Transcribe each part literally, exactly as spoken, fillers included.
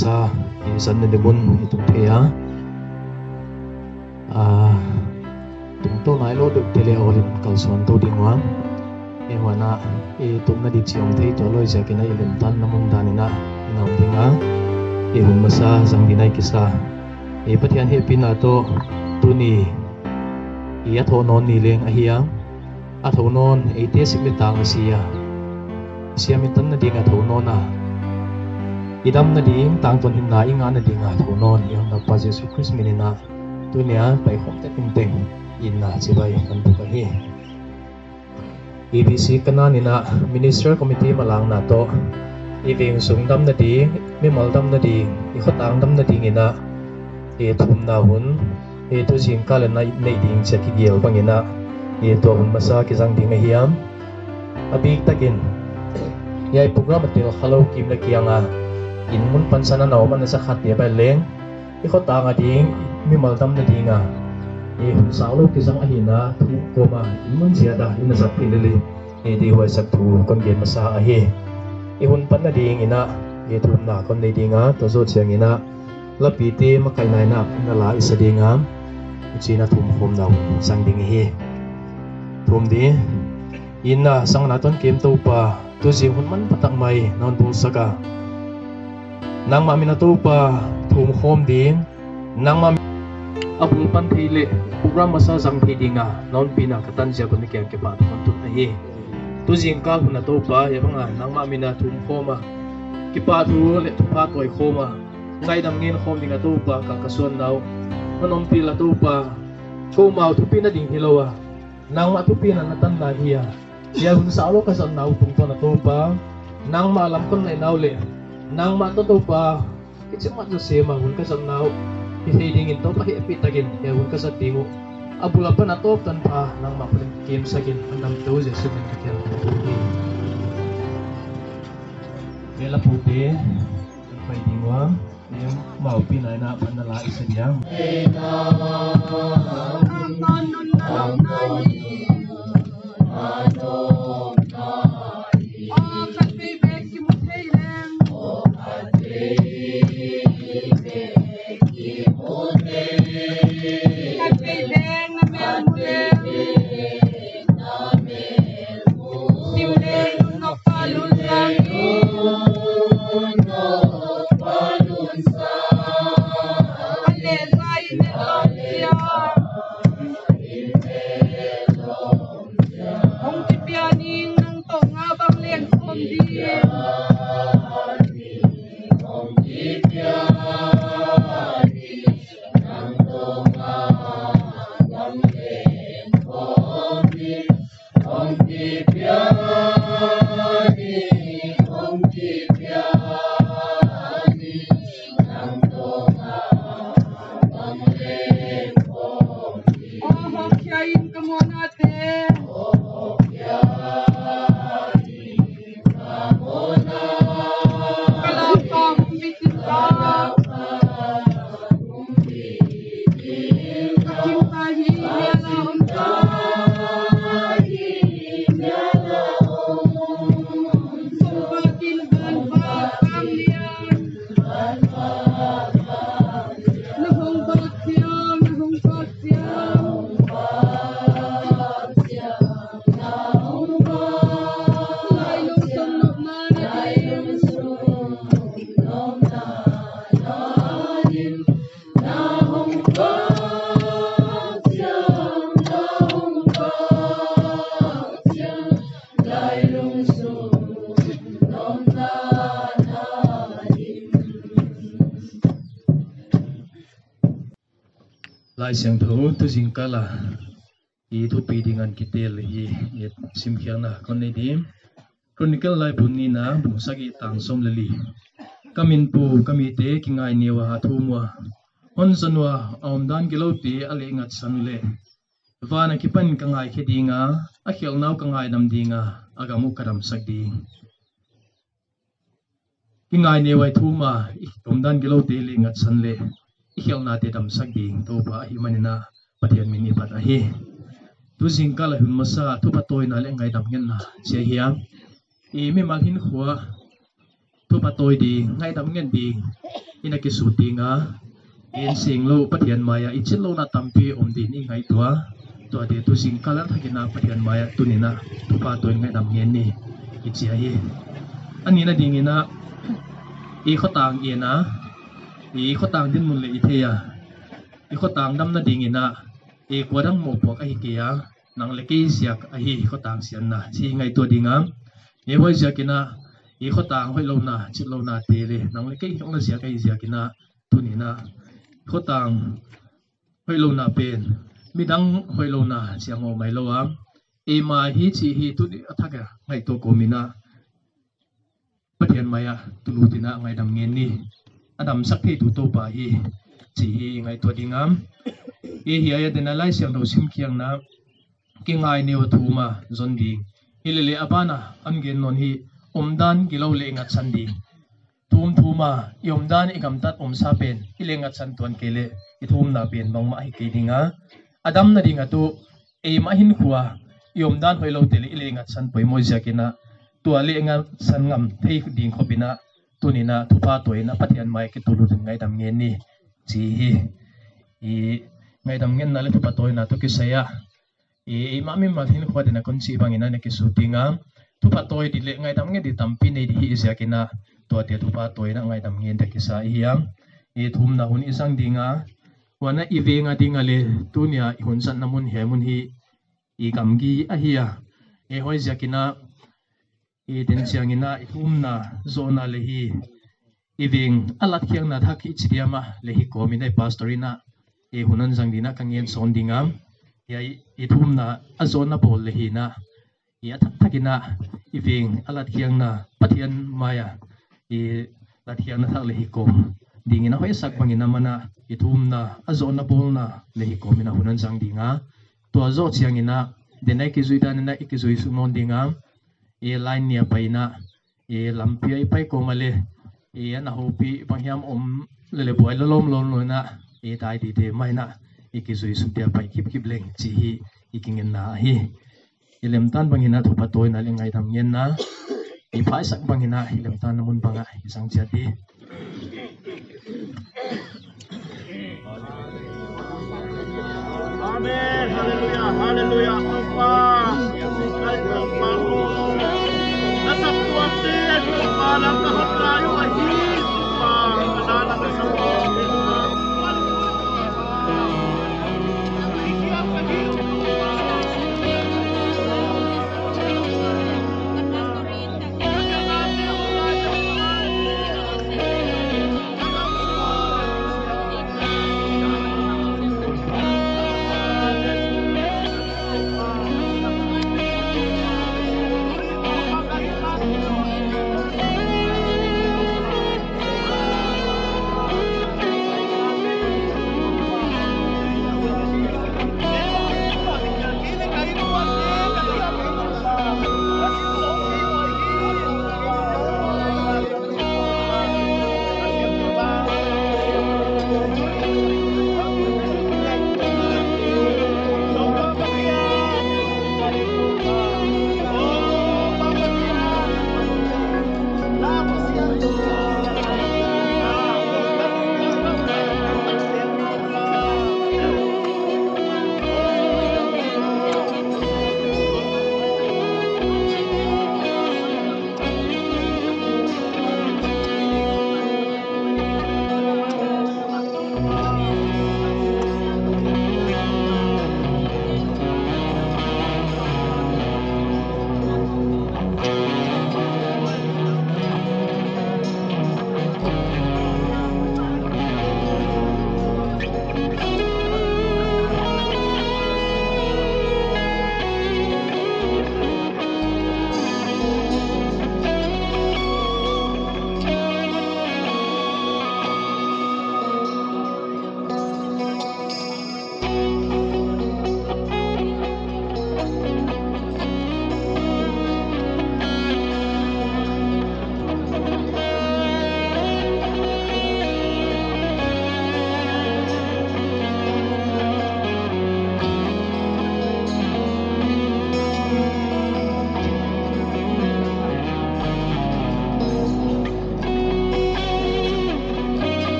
Sa, i zan na di mun i tung thei a. Ah, tungtawn nai lou deuh te leh awlin kalsuan tou ding ua. I huan a, i tupna di chiang thei tou lou ziakin a i lemtanna mun dan in a, i na om ding a. I hun masa zang dingin i kisa. I Pathian hehpihna toh, tuni, i a thounawn ni leng ahi a. A thounawn, eite sik leh tang a si a. Siam i tanna ding a thounawn a. I damna ding, tangtawn hinna i ngahna ding a thounawn, i Hon Pa Jesu Khrist min in a, tuni a, paikhawm te tengteng, i na chibai kan buk ahi. E B C Kanan in a, Ministerial Committee malangna toh, i veng sung damna ding, mimal damna ding, i khotang damna ding in a, i thumna hun, i tu zingkal in a i neih ding chia kigel bang in a, i tua hun masa kizang ding ahi a. A biktakin, hiai program a tel kha lou kim leh kiang a, in mun pansan a na om a na sa khat te bai leng, i khotang a ding, mimal damna ding a, i hun sau lou kizang ahi na, thu kawm a, in mun ziat a, i na zat pih leh leh, i deihhuai sak thu kon gen masa ahi. I hun panna ding in a, i thumna kon nei ding a, tua zoh chiang in a, lapite makaihna in a, na la i sa ding a, huchiin a thumkhawmna hun zang ding hi. Thum di, i na sang na ton kem Toupa, tu zing hun manpha tak mai, na hon bawlsak a. Nangmah min a Toupa, thumkhawm ding, nangmah a bul pan thei leh, program masa zang thei ding a, na hon pina ka tan ziak un na kiang kipahthu kon tun ahi. Tu zingkal hun a Toupa, hiai bang a, nangmah min a thumkhawm a. Kipahthu leh thupha tawi khawm a. Ngaidam ngen khawm ding a Toupa, ka ka suan nau. Na hon ompih a Toupa. Koumau thupina ding hilou a. Nangmah thupina na tanna hi a. Hiai hun sau lou ka zat nau tungtawn a Toupa. Nangmah lam kon nei nau leh. Nangmah toh Toupa. Kichi mat zaw sem a hun ka zat nau. Hithei dingin Toupa hehpih takin hiai hun ka zat ding uh. A bul apan a tawp tanpha nangmah panin kemsak in a nam tou Jesu min ka kiang thu hi. Bel a pute, pai ding ua, em mau pi nai na pan na la i sa diang. Hong kipia ning nang tonga bang leng khawm di. Laisiangthou tu zingkal a i thupi ding a kitel hi, i simkhiakna kon nei di. Chronicle laibun nihna, bung sagih tang sawm leh li. Ka min pu, ka mite kingaineuh a thum ua. Hon zon ua, a omdan giloute a lehngatsan uleh. Van akipan ka ngaikhe ding a, a khelhna uh ka ngaidam ding a, a gam uh ka damsak ding. Kingaineuh a i thum a, i omdan giloute lehngatsan leh, i khelhnate damsak ding, Toupa ahihmanin a, Pathian min i phat ahi. Tu zingkal a hun masa, thupha tawina leh ngaidam ngetna, chia hi a. I mimal hinkhua, thupha tawi ding, ngaidam nget ding. i na kisut ding a, i insung lou Pathian mai ah i chitlouhna tampi om ding i ngaihtuah a, tuate tu zingkal a thak in a Pathian mai ah tuni in a thupha tawi in ngaihdam ngen ni, i chi ahi. A nihna ding in a, i khotang i en a, i khotang dinmun leh i thei a, i khotang damna ding in a, i kuadang mohpuak ahi kei a, nang leh kei ziak ahi khotang sianna, chih i ngaihtuah ding a. I huaiziak in a, i khotang hoihlouhna, chitlouhnate leh nang leh kei hong na ziak ahi ziak in a, tuni in a khotang hoihlouhna pen midang hoihlouhna chiang om mai lou a, eimah hi chih hi tuni a thak a ngaihtuah kawm in a, Pathian mai ah tu lut in a ngaihdam ngen ni. A damsak theitu Toupa hi, chih hi i ngaihtuah ding a. I hiai a dena Laisiangthou sim khiakna, kingai neu a thum a zon ding. Hileleh a ban a hon gen nawn hi, omdan gilou leh ngatsan ding. Thum thum a, i omdan i gamtat omsa pen i leh ngatsan tuan kei leh, i thumna pen bangmah hi kei ding a. A damna ding a tu, eimah hinkhua, i omdan hoihloute leh i leh ngatsan poimoh ziak in a, tua leh ngatsan ngam thei ding khop in a, tuni in a thupha tawi in a Pathian mai ah kitu lut in ngaihdam ngen ni, chih hi. I ngaihdam ngenna leh thupha tawina toh kisai a, i, eimah mimal hinkhua dena kon chih bang in a na kisut ding a, thupha tawi di leh ngaihdam ngen di tampi nei di hi ziak in a, tuate thupha tawi in a ngaihdam ngen di kisa i hi a. I thumna hun i zang ding a, huan a i veng a ding a leh tuni a i hun zatna mun hiai mun hi i gamgi ahi a. I huaiziak in a, i den chiang in a i thumna zohna leh hi, i veng a latkhiakna thak i chi diam a leh hi kawm in a, i pastor in a i hun hon zang ding in a ka ngen sawn ding a. Hiai i thumna a zohna bawl leh hi in a, i a thak thak in a i veng a latkhiakna Pathian mai ah i latkhiakna thak leh hi kawm ding in a, hoihsak bang in a man a i thumna a zohna bawlna leh hi kawm in a hun hon zang ding a. Tua zoh chiang in a, dena i kizui dan in a i kizui suk nawn ding a, i line nih a pai in a, i lampi a i pai kawm a leh, i ana houpi banghiam om lele buai lawmlawm lou in a, i tai dide mai in a, i kizui suk dia pai khipkhip leng chih hi i kingenna ahi. I lemtan bang in a thupha tawina leh ngaihdam ngenna i phaisak bang in a, i lemtanna mun bang ah i zang chiat di. Amen. Hallelujah. Hallelujah. Toupa. Toupa. Nasap tuan te, Toupa, lam ka hot lai ua hi, Toupa. Ka na lam ka sa ua hi, Toupa.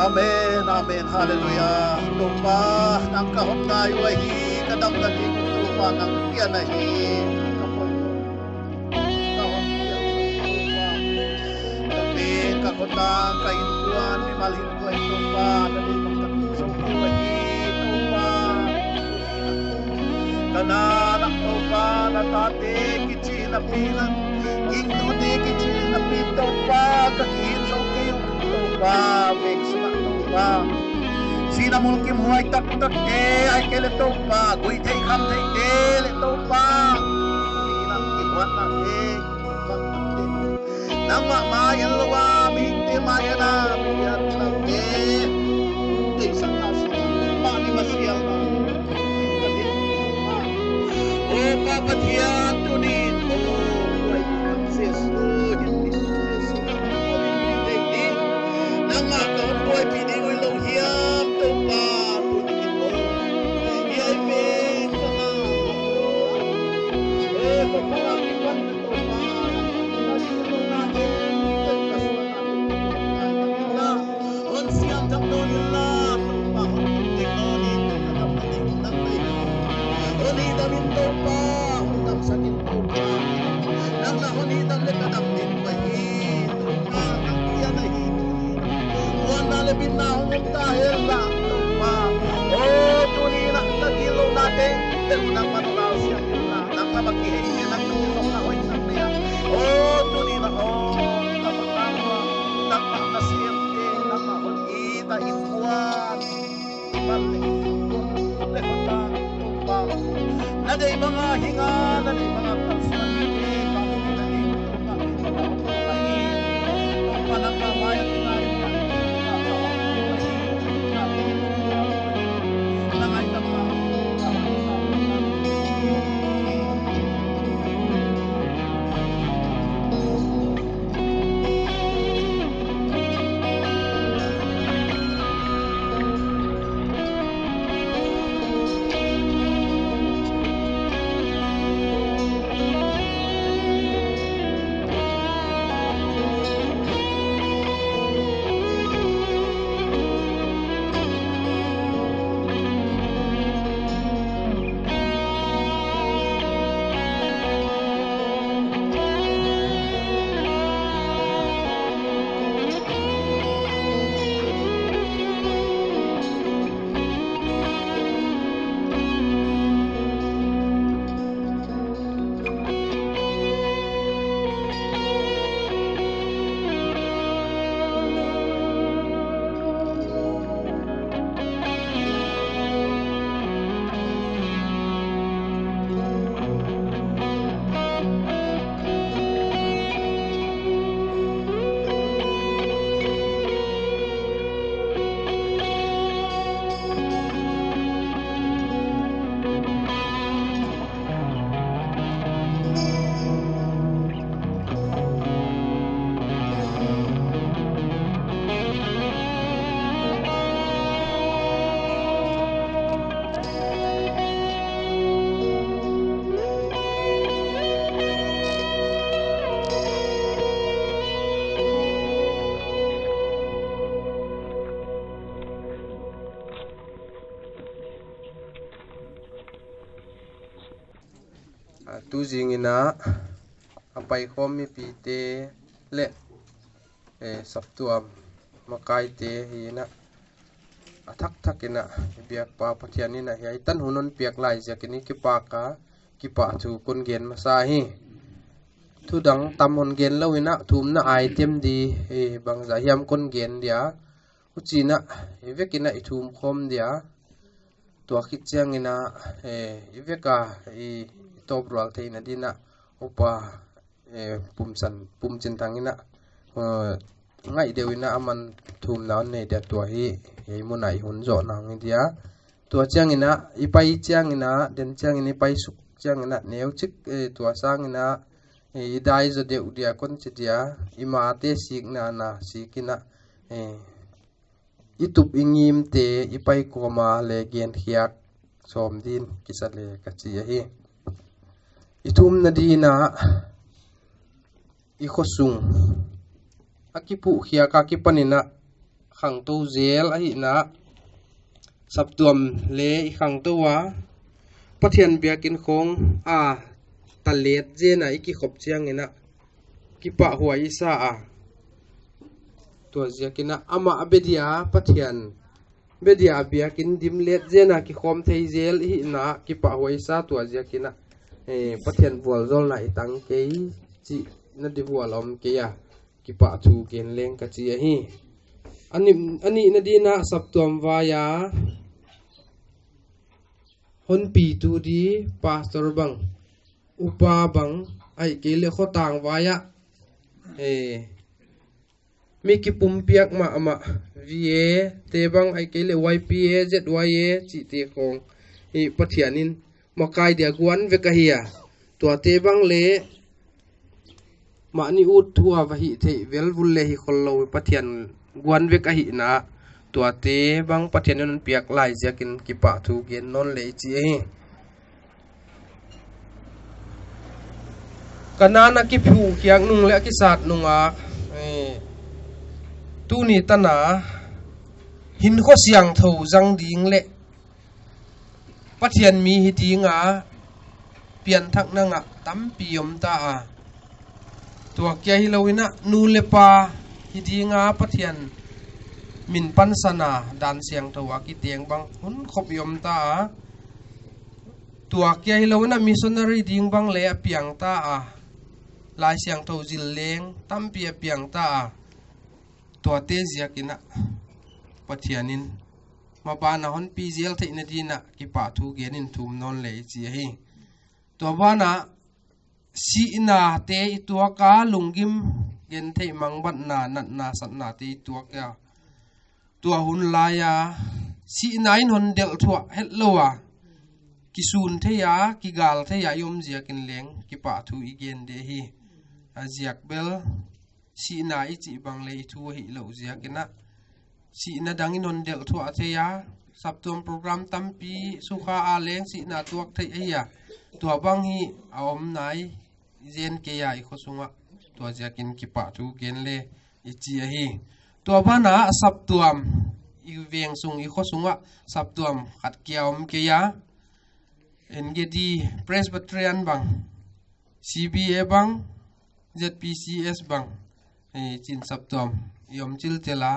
Amen, amen, hallelujah. Toupa, nang ka hon ngai uhi, ka damna ding Toupa nang kia na hi. Ka hon, ka hon kia Toupa. Ka pen, ka khotang, ka innkuan, mimal innkuan Toupa, na deih bang ka tung zou kei uhi, Toupa. Ka na nak Toupa, na tate kichi na pi na, gingtute kichi na pi Toupa, ka kihin zou kei uh Toupa, veng sungah Toupa. Sihna mulkimhuai taktak te, ahihkeileh Toupa, gui thei kham thei te leh Toupa. Sihna kihuatna te, nangmah mai en lou a, mihingte mai en a, mi hiam na te. Te sang na si, ma ni ma sial na. O Pa Pathian, tuni'n, o, buaipih Jesu, Jesu, nangmah ka hon buaipih ding uh lou hiam, Toupa, tuni'n, o. Hiai pen ka na, o, ko pa ki wan Toupa, na si lo na te, ka suan na te, na Hon siam thak nawn inla, Toupa, hon dik nawn in, ka damna ding nang na hi. Hon hihdam in Toupa, hon damsak in Toupa. Nang na hon hihdam leh ka dam ding na hi, Toupa, nang kia na hi. Muanna leh binna hong om ta hen la, Toupa. O, tuni na ka gilou na te, te u nang man lau siam inla. Nang na ma kihei te, nang na kizom na hoih nang ne. O, tuni na, o, ka ma ka wa, nang ma na siam te, nang ma hon i ta in kuan. Ban le, le hon ta, Toupa. Na deih banga hinga, na deih banga kalsuan te, bang na deih, Toupa, Toupa, Toupa, nang ka mai a kinai, Toupa, Toupa, Toupa, Toupa, Toupa, Toupa, Toupa, A, tu zingin a, a paikhawm mipite leh, eh, saptuam makaite hi in a, a thakthak in a, i biakpa Pathian in a hiai tan hun hon piak lai ziakin i kipak a, kipahthu kon gen masa hi. Thu dang tam hon gen lou in a, thumna item di, eh, bangzah hiam kon gen dia. Huchiin a, i vekin a i thum khawm dia. Tua khit chiangin a, eh, i vek a, i, i tawp rual theihna dingin a, upa, eh, Pumsan, Pumchinthang in a, eh, ngaih deuh in a aman thumna hon nei dia tua hi, hiai mun a i hun zoh nang hi dia. Tua chiangin a, i pai chiangin a, den chiangin i pai suk chiangin a, neuchik, eh, tua sangin a, eh, i dai zaw deuh dia kon chi dia, i mate sikna na sik in a, eh, i tup i ngimte i pai kawm a leh gen khiak sawm din kisa le ka chi ahi. I thumna dingin ah i khosung a kipuh khiak a kipanin ah khangtou zel ahihna, saptuam leh i khangtou a, Pathian biakinn khong a talet zen a i kikhop chiangin ah kipahhuai i sa a. Tua ziakin ah amah a bedia Pathian bedia biakinn dim let zen a kikhawm thei zel i hihna kipahhuai i sa, tua ziakin ah, eh, Pathian vualzawlna i tang kei chih na di vual om kei a, kipahthu gen leng ka chi ahi. A nih, a nihna dingin ah saptuam vai a honpitu di pastor bang, upa bang, ahihkeileh khotang vai ah, eh, mi kipumpiak mahmah, V A te bang, ahihkeileh Y P A, Z Y A chihte khong, i Pathian in makai dia guan vek ahi a. Tuate bang leh mahni ut thu a va hih theih velvul leh hi khollou, Pathian guan vek ahihna, tuate bang Pathian in hon piak lai ziakin kipahthu gen nawn le i chi ahi. Kanaan a kiphuh khiak nung leh a kisat nung a, eh, tuni tan a hinkhua siangthou zang ding leh Pathian mi hi ding a pianthakna ngah tampi om ta a. Tua kia hilou in ah nu leh pa hi ding a Pathian min pansan a dan siangthou a kiteng bang hun khop i om ta a. Tua kia hilou in ah missionary ding bang leh a piang ta a. Laisiangthou zil leng tampi a piang ta a. Tuate ziakin ah Pathian in maban a honpi zel theihna dingin ah kipahthu gen in thum nawn le i chi ahi. Tua ban ah sihnate i tuak a, lunggim gentheih, mangbatna, natna, satnate i tuak a, tua hun lai a sihna in hon delh thuah hetlou a kisun thei a, kigal thei a i om ziakin leng kipahthu i gen di ahi. A ziak bel sihna i chih bang leh i thu ahihlouh ziakin ah sihna dang in hon delh thuah thei a, saptuam program tampi sukha a leng sihna tuak theih ahi a. Tua bang hi a om nai zen kei a i khosung ah, tua ziakin kipahthu gen le i chi ahi. Tua ban ah saptuam, i veng sung i khosung ah saptuam khat kia om kei a, N G D, Presbyterian bang, C B A bang, Z P C S bang, eh, chin saptuam i om chilchil a,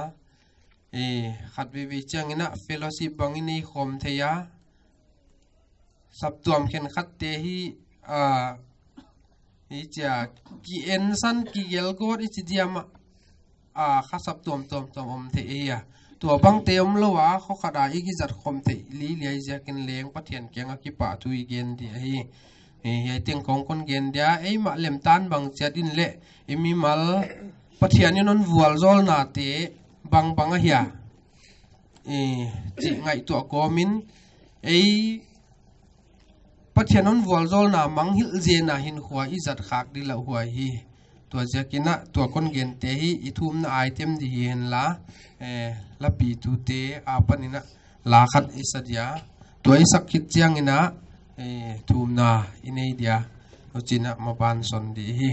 eh, khatveivei chiangin ah fellowship bang i nei khawm thei a. Saptuam khenkhatte hi, ah, hi chia, ki ensan, ki gelgawt i chi diam a, a, kha saptuam tuamtuam om thei ahi a. Tua bangte omlou a, khua khat a i kizat khawm theih liliai ziakin leng Pathian kiang a kipahthu i gen di ahi. Eh, hiai teng khong kon gen dia, eimah lemtan bang chiat in leh, i mimal Pathian in hon vualzawlnate bangbang ahia, eh, chih ngaihtuah kawmin, ei Pathian hon vualzawlna mangngilh zen a hinkhua i zat khak di lauhuai hi. Tua ziakin ah tua kon gente hi i thumna item di hi henla, eh, lapitute apan in ah la khat i sa dia. Tua i sak khit chiangin ah, eh, thumna i nei dia. Huchiin ah maban son di hi.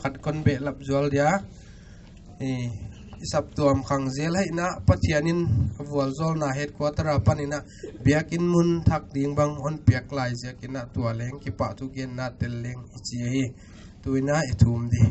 Khat kon behlap zual dia. Eh, I saptuam khang zel hei in a, Pathian in vualzawlna headquarter apan in a, biakin mun thak ding bang hon piak lai ziak in a, tua leng kipahthu genna tel leng i chi hi. Tu in a i thum di.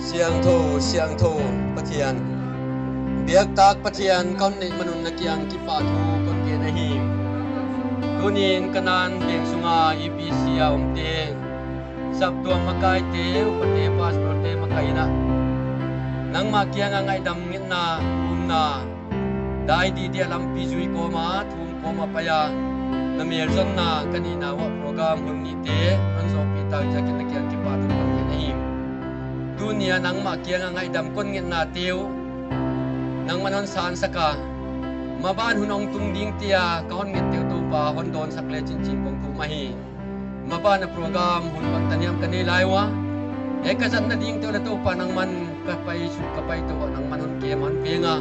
Siangthou, siangthou Pathian. Biaktak Pathian, kon neih man un na kiang kipahthu kon gen ahi. Tuni'n Kanaan veng sunga E B C a omte, saptuam makaite, upate, pastorte makai in a, nangmah kianga ngaihdam ngetna, umna, dai di dia lampi zui kawma, thum kawma paia, na melzonna ka neihna uah program hun nihte hon zoupih tak ziakin na kiang kipahthu kon gen ahi. Tunia nangmah kianga ngaihdam kon ngetnate uh nangman hon sansak a, maban hun hong tung ding tia ka hon ngette uh Toupa hon dawnsak le chinchin kong thum ahi. Maban a program hun bangtan hiam ka nei lai ua, hiai ka zatna dingte uh leh Toupa nangman ka pai suk ka pai tou a nangman hon kem hon veng a.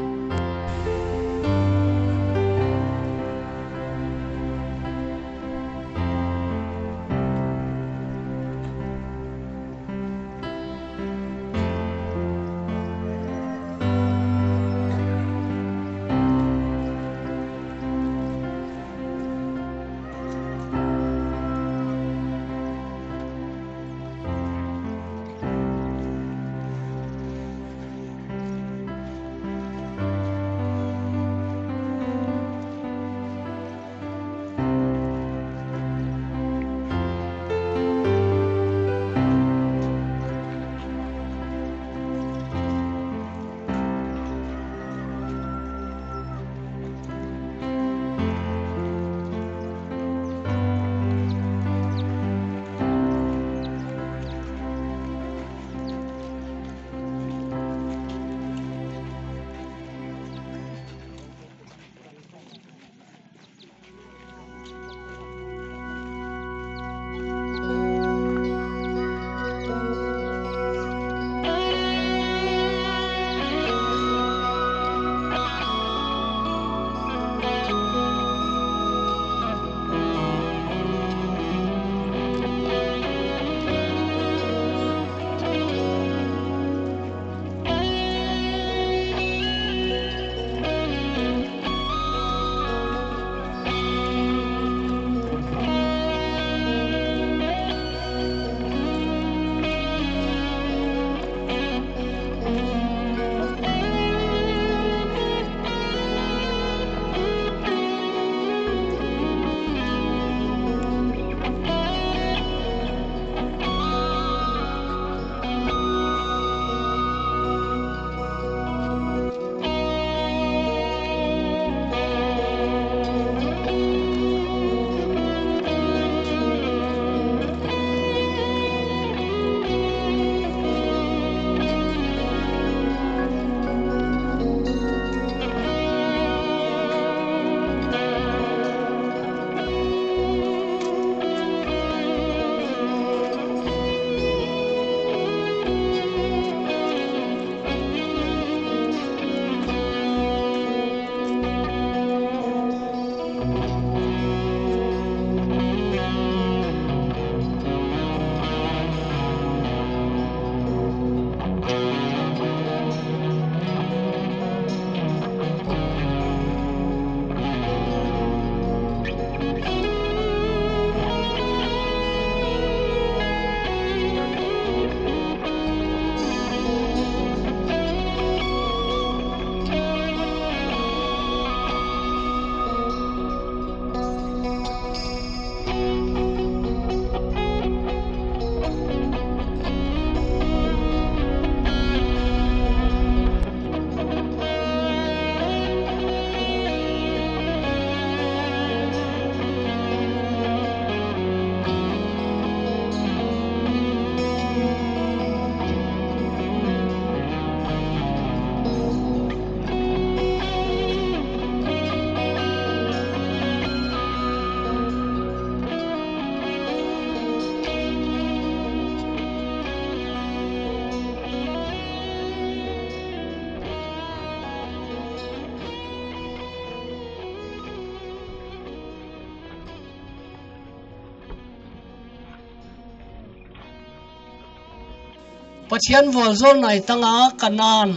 Pathian vualzawlna i tang a Kanan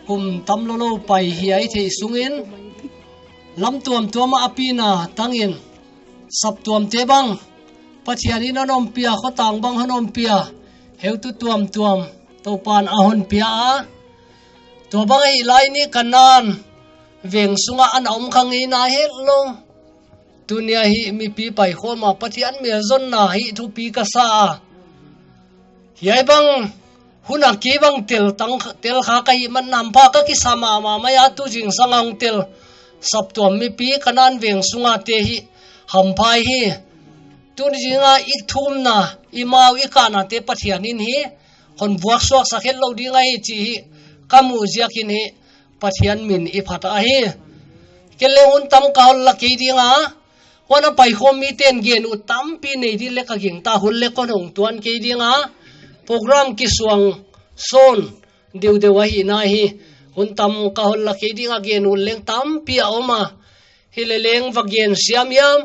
kum tam lolo pai hiai theih sungin, lam tuamtuam a a pina tangin, saptuamte bang Pathian in a hon pia, khotang bang hon pia, heutu tuamtuam Toupan a hon pia a. Tua bang ahih lai in Kanan veng sunga ana om kha ngei nahi lou. Tuni a hi mipi paikhawm a Pathian mel zonna hi thupi ka sa a. Hiai bang hun a kei bang tel tang, tel kha ka hih man hampha ka kisa mahmah mai a, tu zingsang a hong tel saptuam mipi Kanan veng sunga te hi hampha hi. Tuni zing a i thumna, i mau, i kahna te Pathian in hi hon vuaksuak sak het lou ding ahi chih hi ka muh ziakin hi Pathian min i phat ahi. Kei leng hun tam ka hon la kei ding a, huan a paikhawm miten gen ut tampi nei di leh ka gingta, hun leh kon hong tuan kei ding a, program kisuang sawn deuhdeuh ahihna hi. Hun tam ka hon la kei ding a, gen ut leng tampi a om a. Hileleng va gen siam hiam,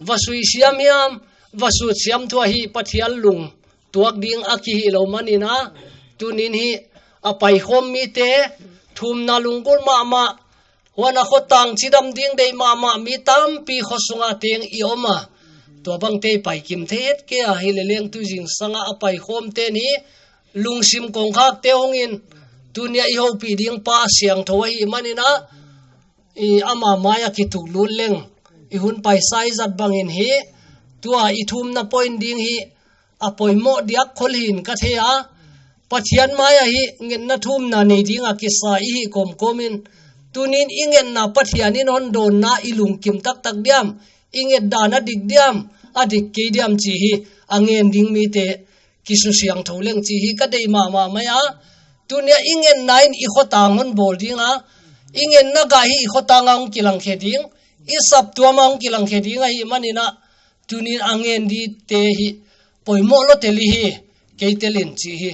va sui siam hiam, va sut siam thu ahi Pathian lung tuak ding a kihih lou manin a, tunin hi a paikhawm mite thumna lunggulh mahmah, huan a khotang chidam ding deih mahmah mi tampi khosunga teng i om a. Tua bangte i paikim thei het kei a, hileleng tu zingsang a a paikhawmte ni lungsim kongkhakte hongin, tuni a i houpih ding pa siangthou ahih manin a, i ama mai a kituk lut leng, i hun paisa i zat bangin hi, tua i thumna point ding hi a poimoh diak khol hi'n ka thei a. Pathian mai a hi ngetna thumna nei ding a kisa i hih kawmkawm in, tunin i ngetna Pathian in hon dawnna i lungkim taktak diam, i nget dan a dik diam, a dik kei diam chih hi a ngen ding mite kisusiangthou leng chih hi ka deih mahmah mai a. Tuni a i ngetna in i khotang hon bawl ding a, i ngetna gah hi i khotang a hong kilang khe ding, i saptuam a hong kilang khe ding ahih manin a, tunin a ngen dite hi poimoh lou tel i hi, kei tel in chih hi,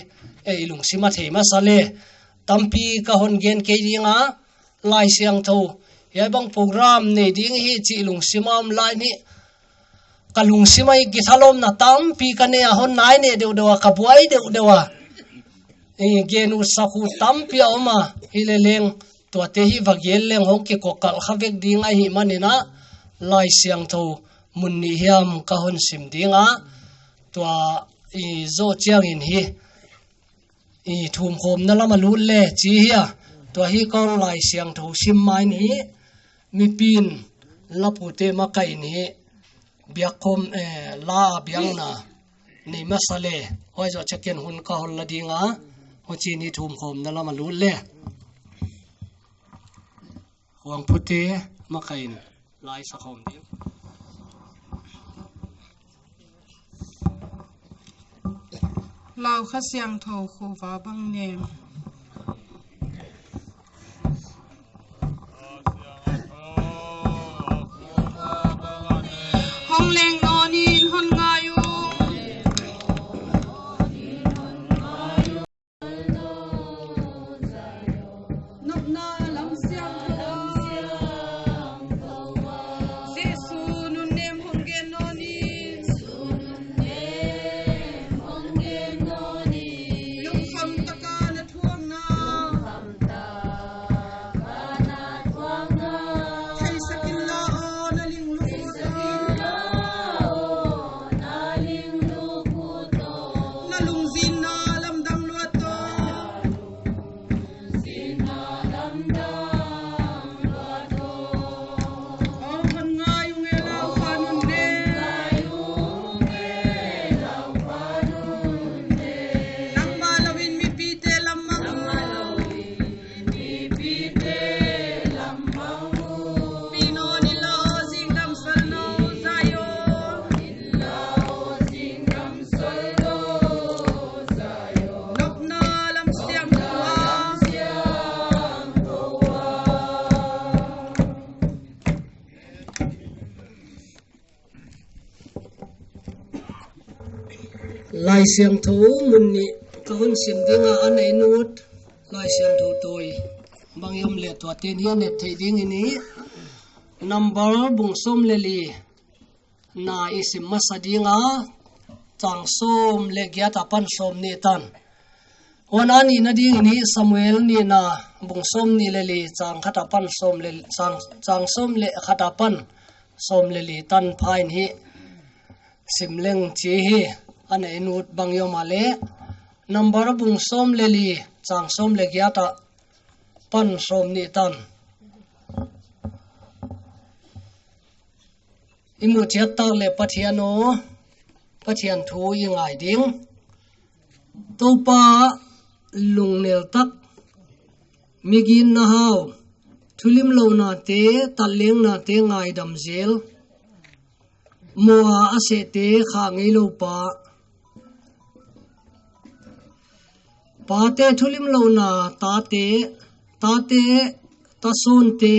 eh, i lungsim a thei masa leh. Tampi ka hon gen kei ding a, Laisiangthou, hiai bang program nei ding hi chih lungsim a om lai in hi, ka lungsim a hi kithalawmna tampi ka nei a, hon nai neh deuhdeuh a, ka buai deuhdeuh a. Eh, gen ut sak ut tampi a om a, hileleng tuate hi va gen leng hong kikawkkalh kha vek ding ahih manin a, Laisiangthou mun nih hiam ka hon sim ding a, tua i zoh chiangin hi, i thumkhawmna lam a lut leh chih hi a, tua hi kon Laisiangthou sim mai in hi, mipi'n lapute makaih in hi, biakkhawm, eh, la a biakna nei masa leh, huai zoh chiangin hun ka hon la ding a, huchiin i thumkhawmna lam a lut leh. Huangphute makaih in lai sak khawm ding. Lau Kha Siangthou khuavak bang nem. Hong leng nawn in hon ngai un. Nopna lam siangthou a, Jesu nunnem hong gen nawn in. Lungkham taka na thuakna, theisak inla aw na ling lukut aw. Na lungzinna lamdang luat aw. Aw, hon ngai ung e Lau Kha nunnem. Nangmah louin mipite lam mang. Pi nawn inla aw, zingdam sawlna Zion. Nopna lam siangthou a. Laisiangthou mun nih ka hon sim ding a, a neih nut Laisiangthou tawi bang i om leh tuate ni a net theih dingin hi, Number bung sawm leh li na i sim masa ding a, chang sawm leh giat apan sawmnih tan. Huan a nihna dingin hi Samuel nihna bung sawmnih leh li chang khat apan sawm leh, chang, chang sawm leh khat apan sawm leh li tan pha in hi sim leng chi hi. Ana en ut bang i om a leh, Number bung sawm leh li chang sawm leh giat apan sawmnih tan i mu chiat tak leh Pathian aw, Pathian thu i ngai ding. Toupa, lungnel tak, mi ginna hau, thulimlouhnate, tatlengnate ngaidam zel, moa a sehte khah ngeilou pa, pate thulimlouhna, tate, tate, tasawnte,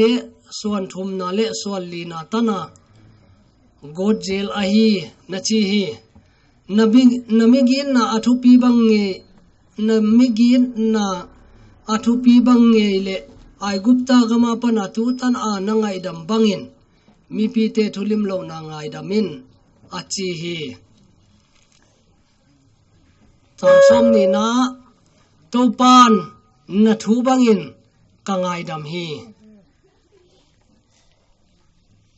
suan thumna leh suan lina tana gawt zel ahi, na chi hi. Na mi, na mi ginna a thupi bang ngei, na mi ginna a thupi bang ngei leh Aigupta gam apan a tutan a na ngaihdam bangin mipite thulimlouhna ngaidam in, a chi hi. Chang sawmnihna, Toupan na thu bangin ka ngaidam hi.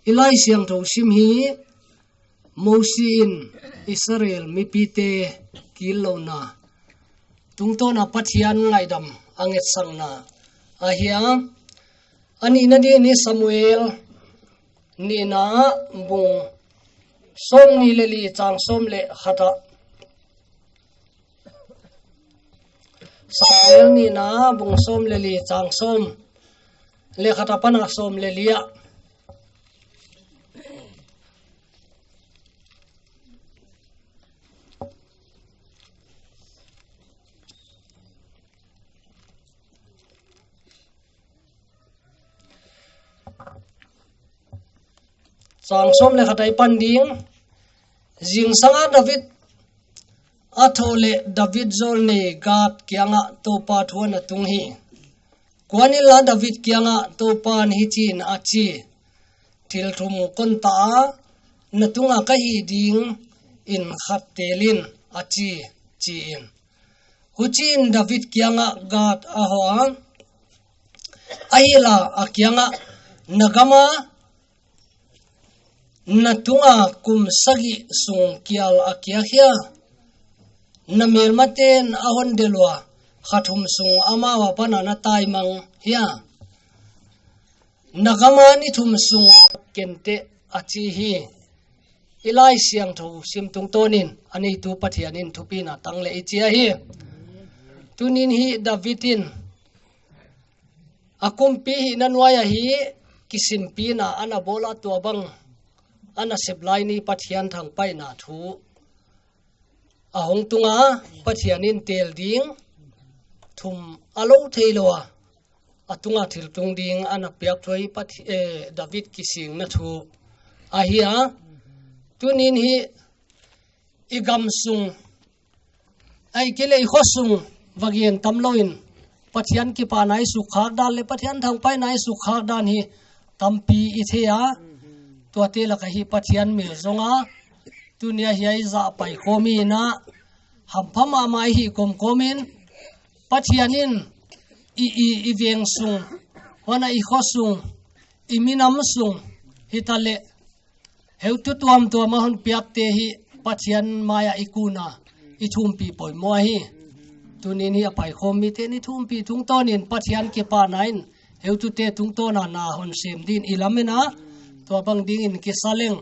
I Laisiangthou sim hi Mosi in Israel mipite killouhna tungtawna Pathian ngaihdam a ngetsakna ahi a. A nihna dingin hi Samuel nihna bung sawmnih leh li chang sawm leh khat ah. Samuel nihna bung sawm leh li chang sawm leh khat apan a sawm leh li ah. Chang sawm leh khat ah i pan ding. Zingsang a David a thoh leh David zawlnei Gad kiangah Toupa thu ana tung hi. Kuan inla David kiangah Toupan hichiin a chi, thil thum kon ta a, na tunga ka hih dingin khat tel in, a chi, chi in. Huchiin David kiangah Gad a hoh a, ahihleh a kiangah, na gama na tunga kum sagih sung kial a kia hia? Na melmaten a hon delh ua, kha thum sung amau apan a na taimang hia? Na gama ni thum sung kenteh, a chi hi. I Laisiangthou sim tungtawnin a neitu Pathian in thupina tang leh i chi ahi. Tunin hi David in a kumpi hihna nuai ahi kisimpina ana bawl a, tua bang ana sep lai ni Pathian thangpaihna thu a hong tung a, Pathian in tel ding thum a lo theilou a, a tunga thil tung ding ana piak thu hi Pathi-, eh, David kisingna thu ahi a. Tunin hi i gam sung, ahihkeileh i kho sung va gen tam louin Pathian kipahna i sukkhak dan leh Pathian thangpaihna i sukkhak dan hi tampi i thei a. Tuate laka hi Pathian mel zong a, tunia hiai zah paikhawm in a, hampha mahmah i hih kawmkawm in, Pathian in i, i, i veng sung, huan a i kho sung, i minam sung hitaleh, heutu tuamtuam a hon piakte hi Pathian maia i kun a, i thumpih poimoh ahi. Tunin hi a paikhawm miten i thumpih tungtawnin Pathian kipahna in heutute tungtawna na hon sem dingin i lamen a, tua bang dingin kisa leng.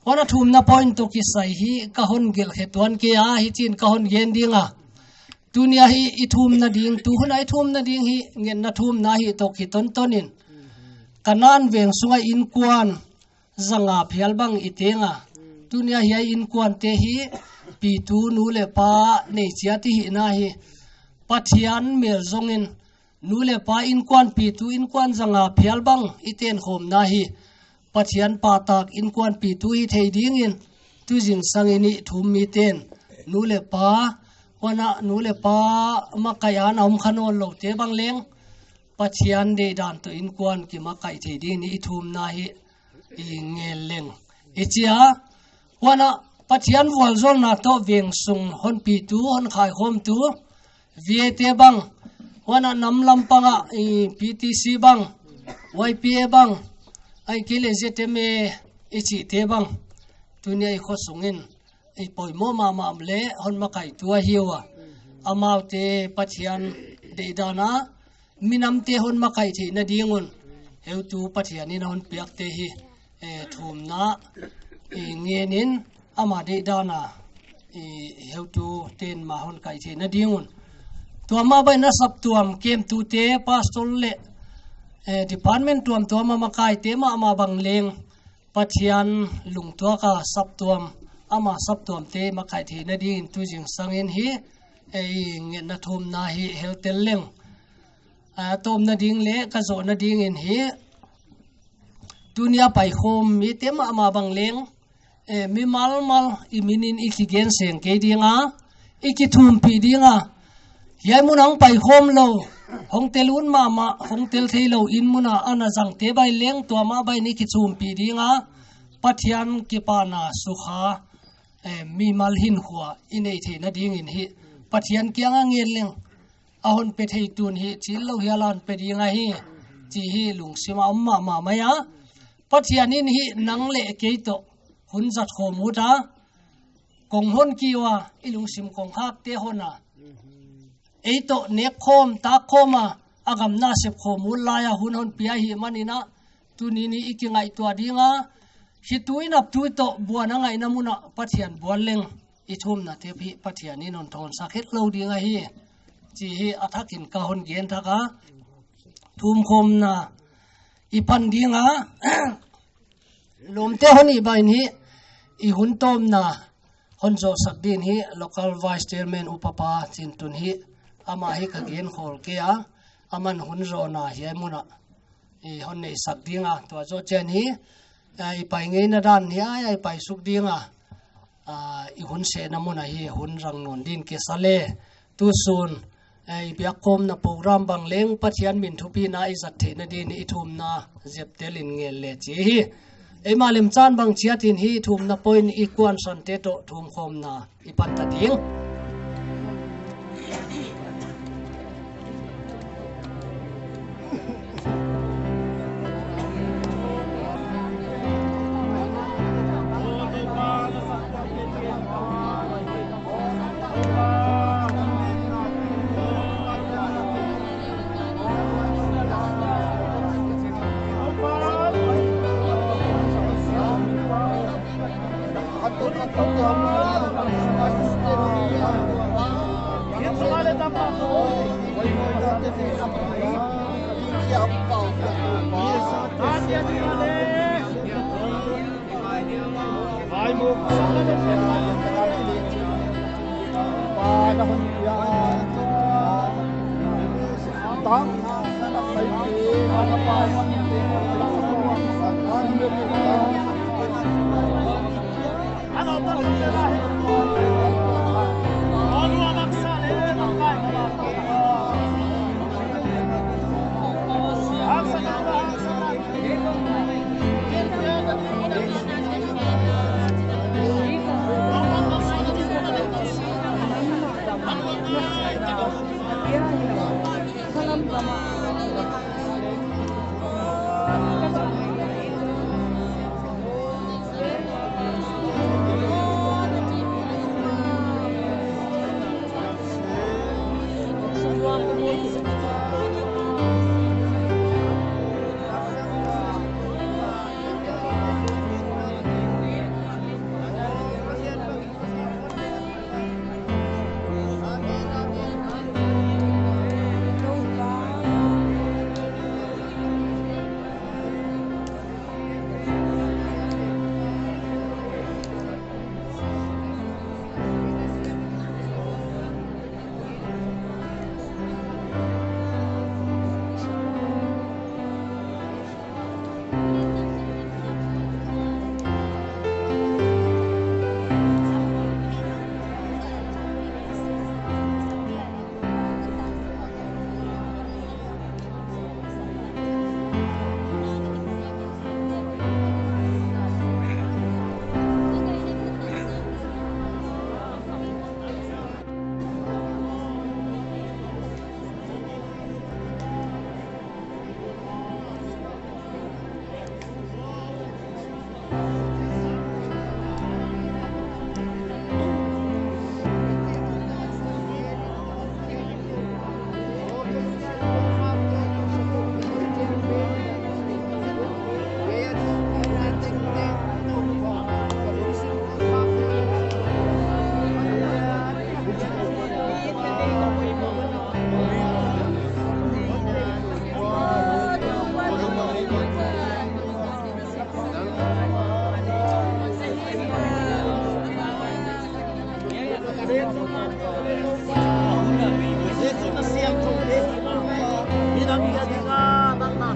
Huan a thumna point toh kisai hi ka hon gelh khe tuan kei a, hichiin ka hon gen ding a. Tunia hi i thumna ding, tu hun a i thumna ding hi ngetna thumna hi toh kitontonin, Kanan veng sunga innkuan zanga phial bang i teng a. Tunia hiai innkuante hi pitu nu leh pa nei chiat i hihna hi Pathian mel zongin, nu leh pa innkuan pitu, innkuan zanga phial bang i tenkhawmna hi Pathian pahtak innkuan pitu hi thei dingin, tu zingsangin i thum miten nu leh pa, huan a nu leh pa makaih a na om kha nawnloute bang leng, Pathian deihdan toh innkuan kimakaih thei dingin i thumna hi i ngen leng i chi a. Huan a Pathian vualzawlna toh veng sung hon pitu, hon khaikhawmtu, V A te bang, huan a nam lam pang a, i P T C bang, Y P A bang, ahihkeileh Z M A i chihte bang, tuni a i khosung in i poimoh mahmah leh hon makaihtu ahi ua. Amaute Pathian deihdan a, minamte hon makaih theihna ding un, heutu Pathian in a hon piakte hi, eh, thumna, eh, ngen in, ama deihdan a, eh, heutute'n mah hon kaih theihna ding un. Tua mah bang in a saptuam kemtute, pastor leh, eh, department tuamtuam a makaite mahmah bang leng, Pathian lungtuak a saptuam, ama saptuamte makaih theihna ding in tu zingsang in hi, eh, i ngetna thumna hi hel tel leng. A tawpna ding leh ka zohna ding in hi, tuni a paikhawm mite mahmah bang leng, eh, mimal mal i min in i kigen seng kei ding a, i kithumpih ding a. Hiai mun a hong paikhawm lou, hong tel ut mahmah, hong tel theilou in mun a ana zangte bang leng tua mah bang in i kithumpih ding a, Pathian kipahna sukha, eh, mimal hinkhua i neih theihna ding in hi, Pathian kiang a ngen leng, a hon pe thei tu'n hi, chih lou hial a hon pe ding ahi, chih hi lungsim a om mahmah mai a. Pathian in hi nang leh kei toh hun zat khawm ut a, kong hon kei ua, i lungsim kongkhakte hon a. Ei toh nek khawm, tak khawm a, a gam nasep khawm ut lai a hun hon pia hi man in a, tuni in i kingaihtuah ding a, khitui naptui toh buan a ngaihna mun a Pathian buan leng, i thumna tep hi Pathian in hon thawnsak het lou ding ahi, chih hi a thak in ka hon gen thak a. Thumkhawmna i pan ding a, lawmte hon hih bang in hi, i hun tawpna hon zohsak ding in hi, local vice chairman upa pa Chintun hi, amah hi ka gen khawl kei a, aman hun zohna hiai mun a i hon neihsak ding a, tua zoh chiang hi, eh, i pai ngeina dan hiai a i paisuk ding a, ah, i hun sehna mun a hi hun rang nawn ding kisai leh, tu sun, eh, i biakkhawmna program bang leng Pathian min thupina i zat theihna ding in i thumna zep tel in ngen le chih hi. Eimah lemchan bang chiat in hi thumna point i kuansante toh thumkhawmna i pan ta ding.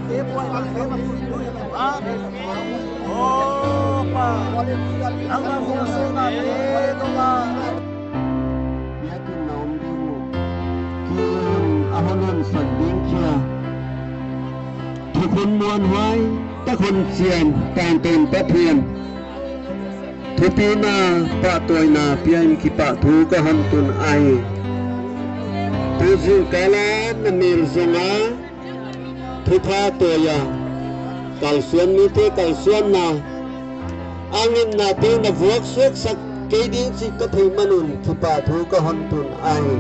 Biakin na om ding uh, ki a hon hon sak ding khia. Thukhun muanhuai tak hon chian, tangtawn Pathian thupina, pahtawina piain kipahthu ka hon tun ahi. Tu zingkal a na mel zong a thupha tawi a, kalsuan mite kalsuanna, a ngetnate na vuak suak sak kei ding chih ka theih man un kipahthu ka hon tun ahi.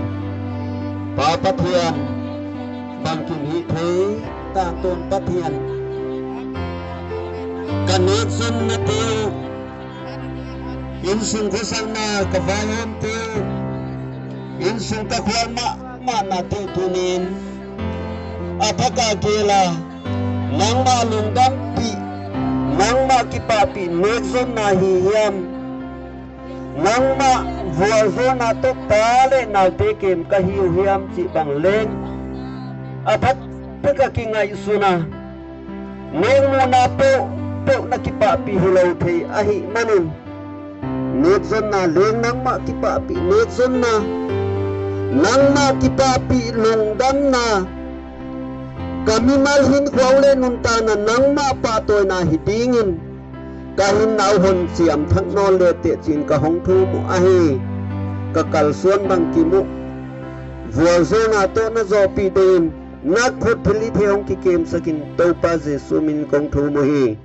Pa Pathian, bangkim hih thei, tangtawn Pathian, ka nekzonnate uh, innsung khosakna ka vaihawmte uh, innsung ka khual mahmahnate uh tuni'n a thak a gel a, nangmah lungdampih, nangmah kipahpih nekzonna hi hiam, nangmah vualzawlna toh pa leh naute kem ka hi uh hiam chih bang leng a phat pek a kingaihsun a, nekmuhna peuhpeuh na kipahpih hilou thei ahih man un, nekzonna leng nangmah kipahpih nekzonna, nangmah kipahpih lungdamna, ka mimal hinkhua uh leh nuntakna nangmah pahtawina hi dingin ka hinna uh hon chiamthak nawn le teh chi'n ka hong thum uh ahi. Ka kalsuan bangkim uh vualzawlna toh na zawhpih dingin, na khut thilhihthei hong kikemsak in, Toupa Jesu min kong thum uhi.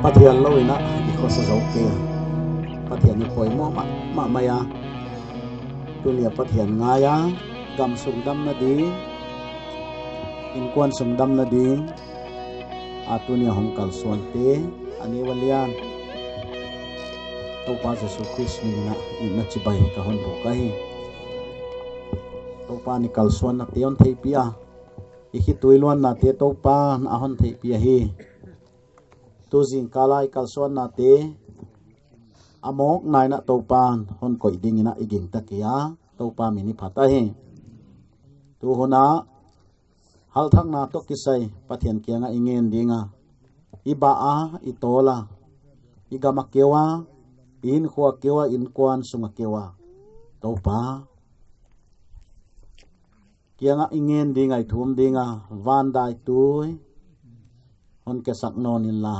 Pathian lou in a i khosa zou kei a. Pathian i poimoh mahmah mai a. Tuni a Pathian ngai a, gam sung damna ding, inkuan sung damna ding a tuni a hong kalsuante, a neu a lian Toupa Jesu Khrist min in a i na chibai ka hon buk ahi. Toupa'n i kalsuannate hon theihpih a, i khitui luannate Toupa'n a hon theihpih ahi. Tu zingkal a i kalsuannate a mawkna in a Toupa'n hon koih ding in a i gingta kei a, Toupa min i phat ahi. Tu hun a halthakna toh kisai Pathian kiang a i ngen ding a, i bah a, i tawl a, i gam a keu a, i hinkhua keu a, inkuan sung a keu a, Toupa kiang a i ngen ding a, i thum ding a, van dai tui hon kesak nawn inla,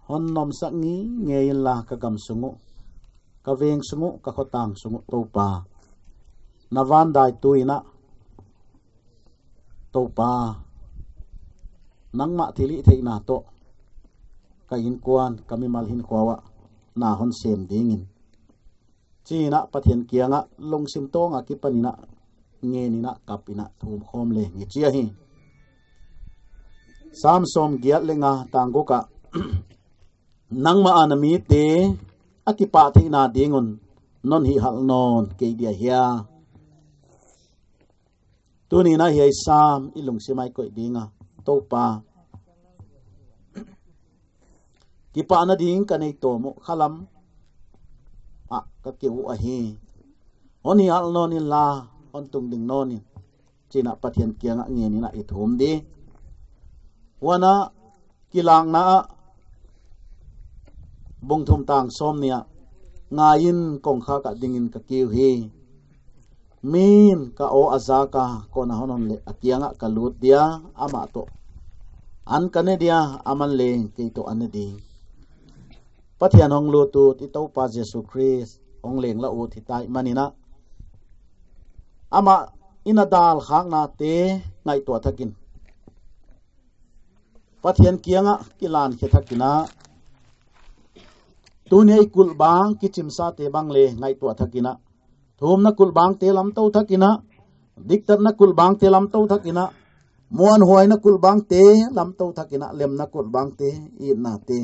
hon nomsak ngeingei inla, ka gam sung uh, ka veng sung uh, ka khotang sung uh Toupa, na van dai tui in a Toupa, nangmah thilhihtheihna toh ka inkuan, ka mimal hinkhua uah na hon sem ding in, chi in a Pathian kiang a lungsim tawng a kipan in a ngen in a kap in a thum khawm leng i chi ahi. Sam sawmgiat leh nga, tang guk ah, nangmah a na mite a kipahtheihna ding un non hihhalh nawn kei dia hia? Tuni in a hiai Sam i lungsim a i koih ding a, Toupa, kipahna ding ka nei tawm uh, khalam ah ka keu uh ahi. Hon hihhalh nawn inla, hon tungding nawn in, chi in a Pathian kiang a ngen in a i thum di. Huan a Kilakna ah bung thum, tang sawmnih ah, ngai in, kongkhak ah ding in ka kiu hi. Min ka aw a zak a, kon a hon on leh a kiang ah ka lut dia, amah toh an ka ne dia, aman leng kei toh a ne ding. Pathian hong lut ut, i Toupa Jesu Khrist hong leng la ut hi ta ahihman in a, amah in a dal khaknate ngaihtuah thak in, Pathian kiang ah kilan khe thak in a, tuni a i kulhbang kichimsate bang leng ngaihtuah thak in a, thumna kulhbangte lamtou thak in a, diktatna kulhbangte lamtou thak in a, muanhuaina kulhbangte lamtou thak in a, lemna kulhbangte, itnate,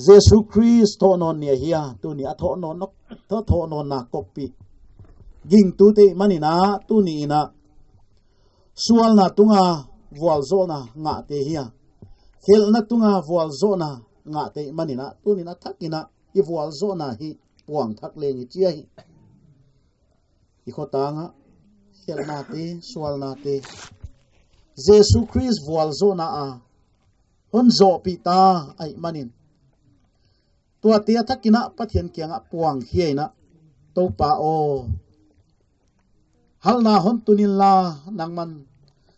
Jesu Khrist thohnawn ni ahi a, tuni a thohnawn, thohnawnna koppih gingtute ahihman in a, tuni in a sualna tung a vualzawlna ngahte hi a, khelhna tung a vualzawlna ngahte ahihman in a, tuni in a thak in a i vualzawlna hi puang thak leng i chi ahi. I khotang ah khelhnate, sualnate, Jesu Khrist vualzawlna a hon zohpih ta ahihman in, tuate a thak in a Pathian kiang ah puang khia in a, Toupa aw, halhna hon tun inla, nangman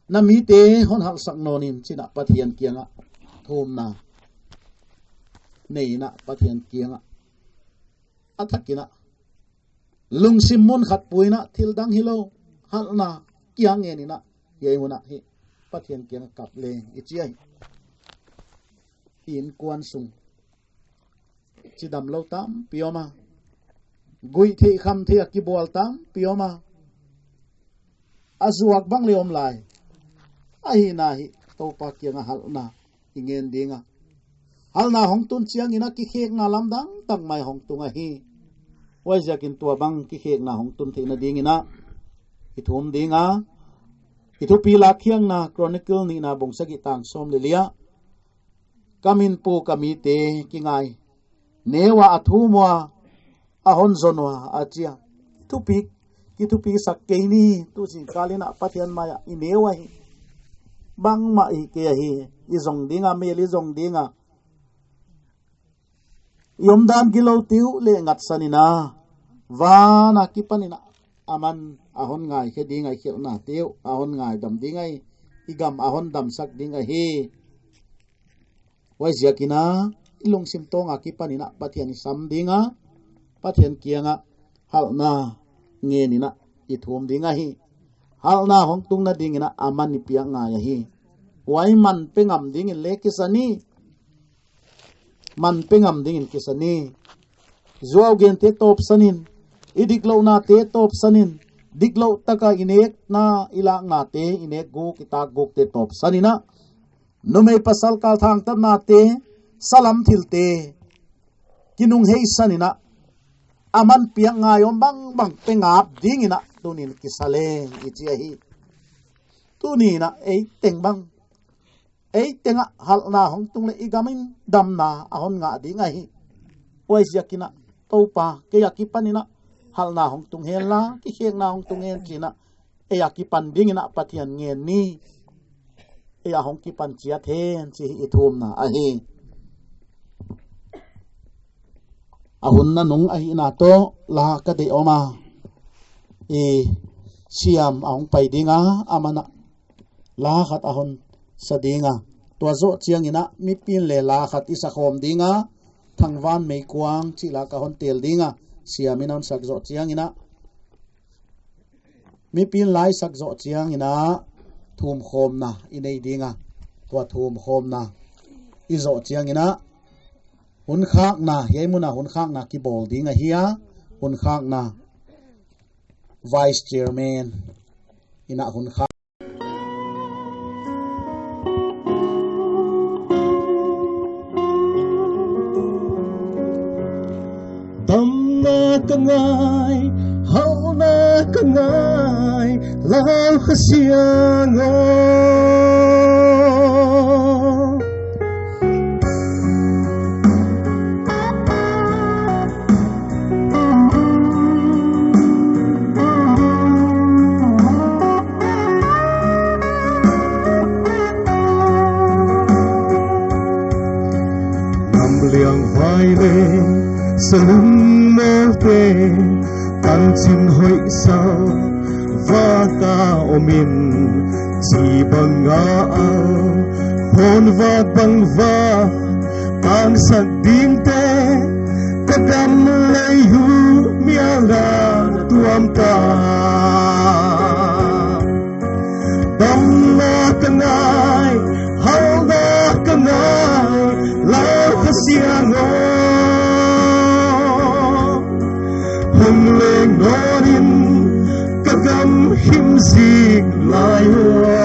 na mite hon halhsak nawn in, chi in a Pathian kiang ah thumna nei in a, Pathian kiang ah a thak in a lungsim mun khat pui in a, thil dang hilou, halhna kiang ngen in a, hiai hun ah hi Pathian kiang ah kap leng i chi ahi. I inkuan sung chidamlou tampi om a, guihtheih khamtheih a kibual tampi om a, a zuak bang leng om lai. Ahihna hi Toupa kiang ah halhna i ngen ding a, halhna hong tun chiang in a kikhekna lamdang tak mai hong tung ahi. Huaiziak in tuabang kikhekna hong tun theihna ding in a i thum ding a, i thupi Lakkhiakna Chronicle nihna bung sagih, tang sawm leh li ah, ka min pu ka mite kingai, neu a a thum ua, a hon zon ua, a chi a. Thupi, kithupisak kei ni, tu zingkal in a Pathian mai ah i neu ahi. Bangmah i hih kei ahi, i zong ding a, mel i zong ding a, i omdan gilou te uh leh ngatsan in a, van a kipan in a, aman a hon ngaikhe ding a, i khelhnate uh a hon ngaidam ding a, i gam a hon damsak ding ahi. Huaiziak in a, i lungsim tawng a kipan in a Pathian i sam ding a, Pathian kiang ah halhna ngen in a i thum ding ahi. Halhna hong tungna ding in a aman i piak ngai ahi. Huai man pe ngam ding in leng kisa ni. man pe ngam dingin kisa ni. Zuau gente tawpsan in, i diklouhnate tawpsan in, diklou taka i nekna i laknate, i nek guk, i tak gukte tawpsan in a, numei pasal kal thangtatnate, salam thilte kinungheisan in a, a man piak ngai om bangbang pe ngap dingin a, tuni'n kisa leng i chi ahi. Tuni'n a, ei teng bang, ei teng a halhna hong tung leh i gam in damna a hon ngah ding ahi. Huaiziakin a, Toupa, kei a kipan in a halhna hong tung hen la, kikhekna hong tung hen chi in a, ei a kipan dingin a Pathian ngen ni. Ei a hong kipan chiat hen chi hi i thumna ahi. A hun nanung ahihna toh la ka deih om a, i Siam a hong pai ding a, aman a la khat a hon sa ding a, tua zoh chiangin a mipi'n leng la khat i sa khawm ding a, Thangvan Meikuang chih la ka hon tel ding a, Siam in a hon sak zoh chiangin a, mipi'n la i sak zoh chiangin a, thumkhawmna i nei ding a, tua thumkhawmna i zoh chiangin a, hun khakna, hiai mun a hun khakna kibawl ding ahi a, hun khakna Vice Chairman in a hun khak. Damna ka ngai, halhna ka ngai, Lau Kha Siang aw. Nam liang vai leh, salung mawlte, tanchin hoih sal, vak a om in, chi bang a, hon vak bang va, tangsak dingte, ka gam lei hu, mial a tuam ta. Damna ka ngai, halhna ka ngai, Lau Kha Siang aw. Hong leng nawn in ka gam him zik lai ua.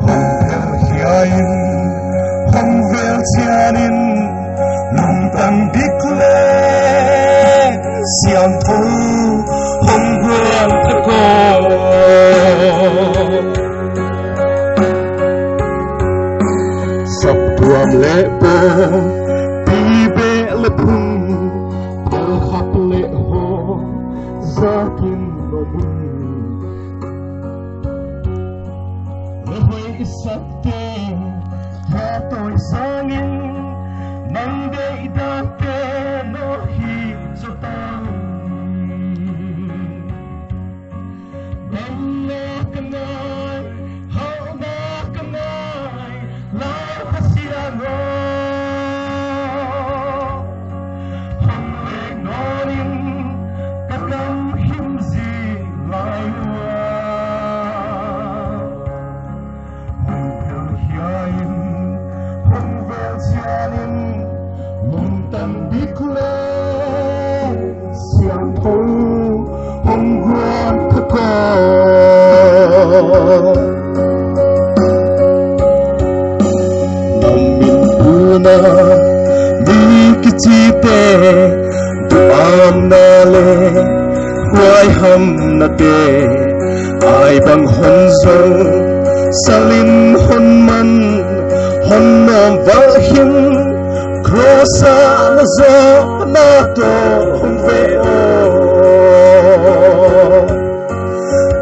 Hong phel hiai in, hong vel chian in, lungtang dik leh siangthou hong guan ta aw. Saptuam leh pawl, pi beh leh phung, pal khat leh hong, zakin lo mun. Lehoi i sakte, ya toi sangin, nang deihdatte no hi zota. Damna ka ngai, halhna ka ngai, Lau Kha Siang aw. Hong leng nawn in ka gam him zik lai ua. Hong phel hiai in, hong vel chian in, lungtang dik leh siangthou hong guan ta aw. Nam min puna, mi kichite, duamna leh huaihamnate, ai bang hon zong, salin hon man, hon nawm val him, cross a na zawhna toh hong ve aw.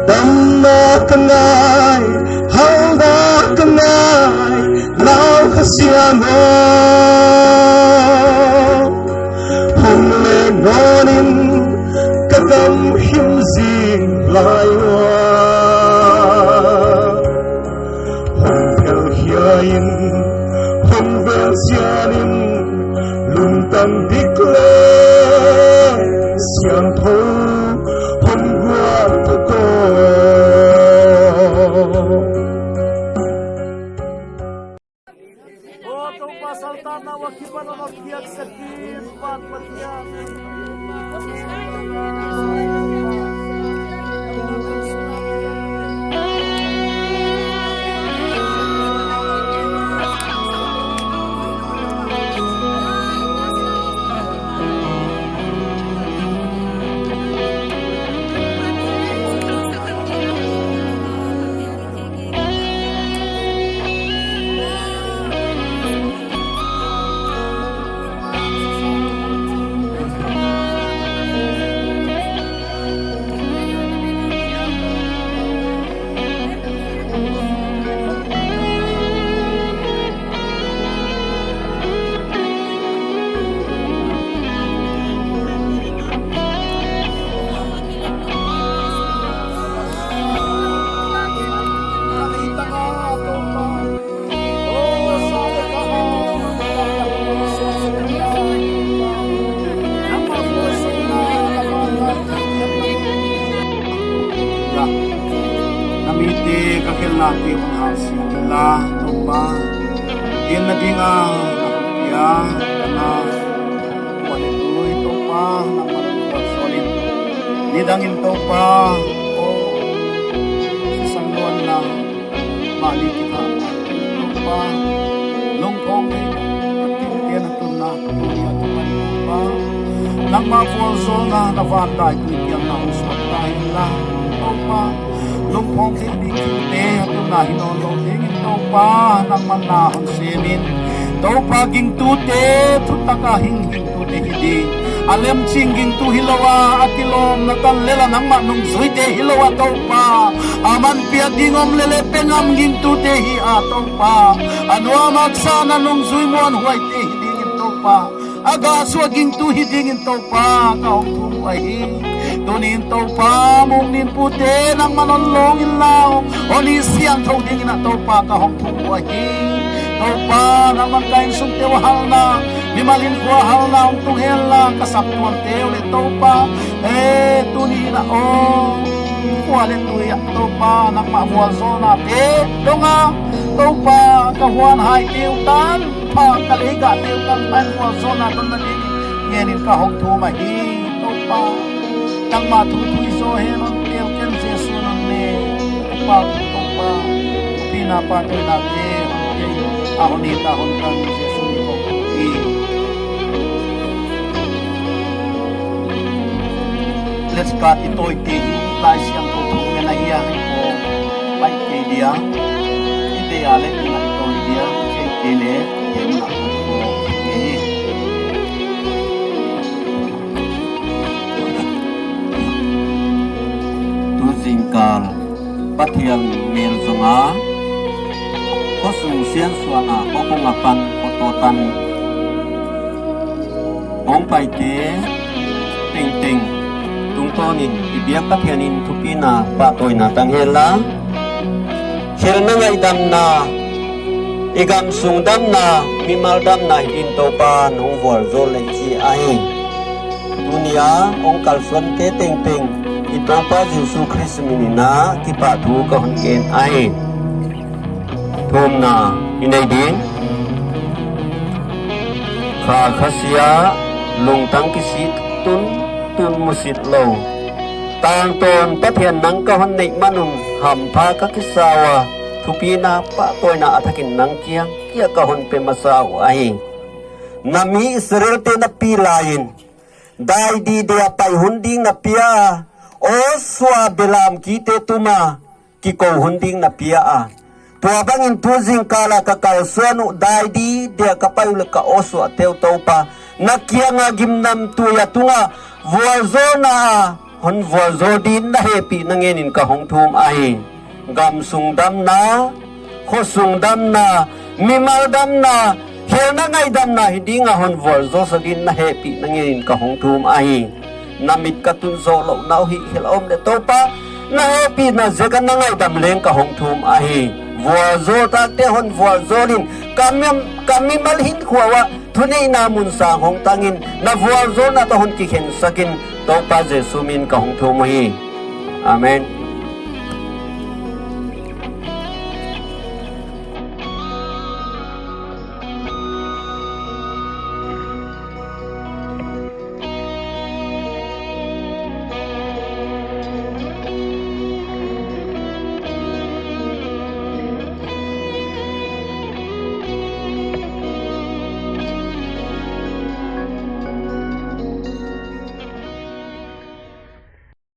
Damna ka ngai, halhna ka ngai, Lau Kha Siang aw. Hong leng nawn in ka gam him zik lai ua. Hong phel hiai in, hong vel chian in, lungtang dik leh siangthou hong guan ta aw. Te ka khelhnate hon halsiang inla, Toupa. Genna dinga na hon pia, na kuale tui, Toupa, nangman kual solin. Nidangin Toupa, o, sisan luanna, mahni kitha, Toupa. Lungphawng thei, ka thil te na tunna, tuni a kipan, Toupa. Nangmah vualzawlna, na van dai tui kiang na hong suak ta inla, Toupa. Lungphawng thei ding thil te, a tunna hi nawn lou dingin Toupa, nangman na hon semin. Toupa, gingtute, thutak a hing gingtute hi ding. A lemching gingtu hilou a, a kilawmna tan lel a nangmah nungzuite hilou a Toupa. A man piak ding om lele pe ngam gingtute hi a Toupa. A nuam haksa na nungzui muanhuaite hi dingin Toupa. A gah suah gingtu hi dingin Toupa, ka hong thum uh ahi. Tuni'n Toupa, muknin pute, nangman hon lawng inla, hon it siangthou dingin a Toupa, ka hong thum uh ahi. Toupa, nangman ka insungte uh a halna, mimal hinkhua halna, hong tung henla, ka saptuamte uh leh Toupa, e, tuni'n a aw, kuale tui a Toupa, nangmah vualzawlnate, dong a, Toupa, ka huan haite uh tan, pha ka lei gahte uh tan, pan vualzawlna tonna dingin, ngenin ka hong thum ahi, Toupa. Nangmah thu thu i zaw hen hon tel ken Jesu nang ne, Toupa, Toupa, thupina pahtawina te, a hon it a hon tang Jesu min in ka hon thum hi. Let's start i tawite hi, Laisiangthou thu ngen ahi a, i ko pai kei dia, i te a leh i ngai tawi dia, kei kei leh, i ngai tawi kei hi. Tu zingkal Pathian mel zong a, khosung siansuahna, khokung apan, khoto tan hong paite tengteng tungtawnin i biak Pathian in thupina pahtawina tang henla. Khelhna ngaihdamna, i gamsung damna, mimal damna hi dingin Toupa nong vualzawl leh chi ahi. Tuni a hong kalsuante tengteng i Toupa Jesu Khrist min in a kipahthu ka hon gen ahi. Thumna i nei ding. Kha khasia, lungtang kisik tun, tun musit lou. Tangtawn Pathian nang ka hon neih man un hampha ka kisa ua, thupina pahtawina a thakin nang kiang kia ka hon pe masa uh ahi. Na mi Israelte na pi lai in, dai di dia pai hun ding na pia a, aw sua belam kite tuma kikou hun ding na pia a. Tua bangin tu zingkal a ka kalsuan uh dai di dia ka pai uh leh ka aw suahte uh Toupa, na kianga gimnamtui a tunga vualzawlna a hon vualzawl dingin na hehpihna ngenin ka hong thum ahi. Gamsung damna, khosung damna, mimal damna, khelhna ngaihdamna hi dinga hon vualzawlsak dingin na hehpihna ngenin ka hong thum ahi. Na mit ka tun zoh louhna uh hihkhelh a om leh Toupa, na hehpihna ziak a na ngaihdam leng ka hong thum ahi. Vualzawl takte hon vualzawl in, ka mi, ka mimal hinkhua uah thuneihna mun sang hong tangin, na vualzawlna tawh hon kikhensak in, Toupa Jesu min ka hong thum uhi. Amen.